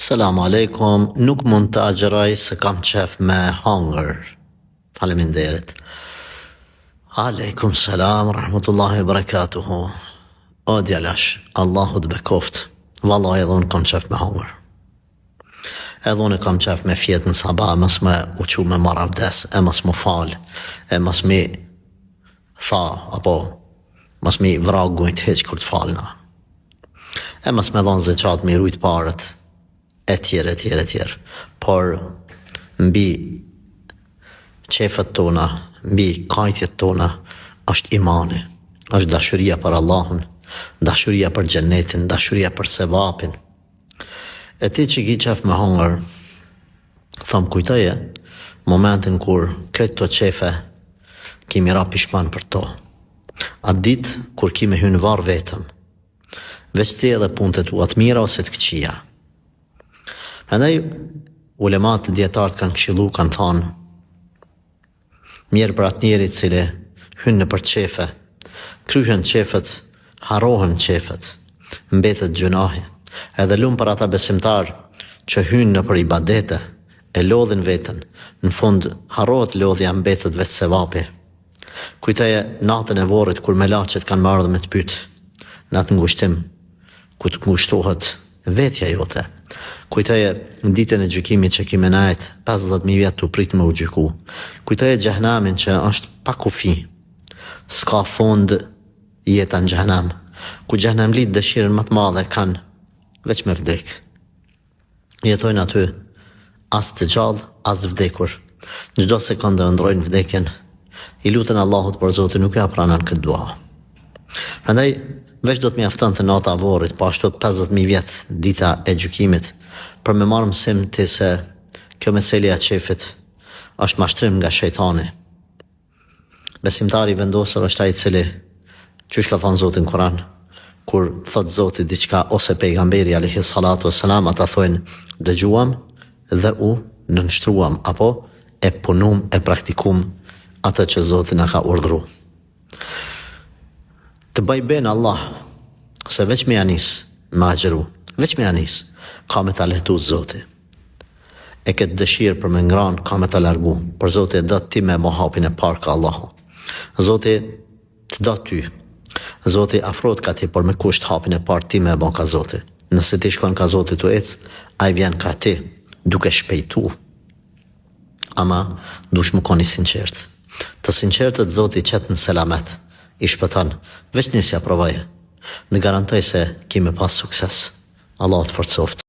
Selam alejkum, nuk mund të agjëroj se kam qef me hangër. Faleminderit. Alejkum selam, rahmetullahi barakatuhu. O djalash, Allahu të bekoft. Vallahi edhe unë kam qef me hangër. Edhe unë kam qef me fjet në sabah, mos me u çu me marr avdes, e mos m'u fal, e mos mi tha, apo mos mi vra gujt hiq kur të falna. E mos me dhonë zeqat me i rujt paret, e tjerë, e tjerë, e tjerë. Por, mbi qefet tona, mbi kajtjet tona, është imani, është dashuria për Allahun, dashuria për xhenetin, dashuria për sevapin. E ti që ki qef me hongër, thom kujtoje momentin kur krejt këto qefe ki me ra pishman për to. Atë ditë kur ki me hy në varr vetëm, veç ti edhe punët e tua të mira ose të këqija. Prandaj ulemat dijetarët kanë këshillu, kanë thanë Mjerë për atë njeri i cili hyn nëpër qefe, kryhen qefet, harrohen qefet, mbetet gjynahi. Edhe lum për ata besimtarë që hyjnë nëpër ibadete, e lodhin veten, në fund harrohet lodhja mbetet veç sevapi. Kujtoje natën e vorrit kur melaqet kanë me ardhë me të pyet në atë ngushtim ku të ngushtohet vetja jote. Kujtoje ditën e gjykimit që ki me nejt 50.000 vjet tu prit me u gjyku. Kujtoje xhehnamin që është pa kufi. S'ka fund jeta në xhehnam, ku xhehnamlitë dëshirën më të madhe kanë veç me vdek. Jetojnë aty as të gjallë, as të vdekur. Në çdo sekondë e ëndrrojnë vdekjen. I luten Allahut, por Zoti nuk ia pranon këtë dua. Prandaj veç do të mjaftonte nata e vorrit, po ashtu 50.000 vjet dita e gjykimit, për me marrë mësim ti se kjo meselja e qefit është mashtrim nga shejtani. Besimtari i vendosur është ai i cili, qysh ka thënë Zoti në Kur'an, kur thotë Zoti diçka ose pejgamberi alejhi salatu vesselam, ata thonë dëgjuam dhe u nënshtruam apo e punum e praktikum atë që Zoti na ka urdhru. Të bëj be në Allah se veç me ja nis me agjëru, veç me ja nis, ka me ta lehtu Zoti. E këtë dëshirë për me ngranë ka me ta largu, por Zoti e do ti me bo hapin e parë ka Allahu. Zoti të do ty. Zoti afrohet ka ti, por me kusht hapin e parë ti me e bo ka Zoti. Nëse ti shkon ka Zoti tu ec, ai vjen ka ti, duke shpejtu. Ama, dush me kon i sinqertë. Të sinqertët Zoti i qet në selamet, i shpëton, veç nisja provoje. Të garantoj se ki me pas sukses. Allahu të forcoftë.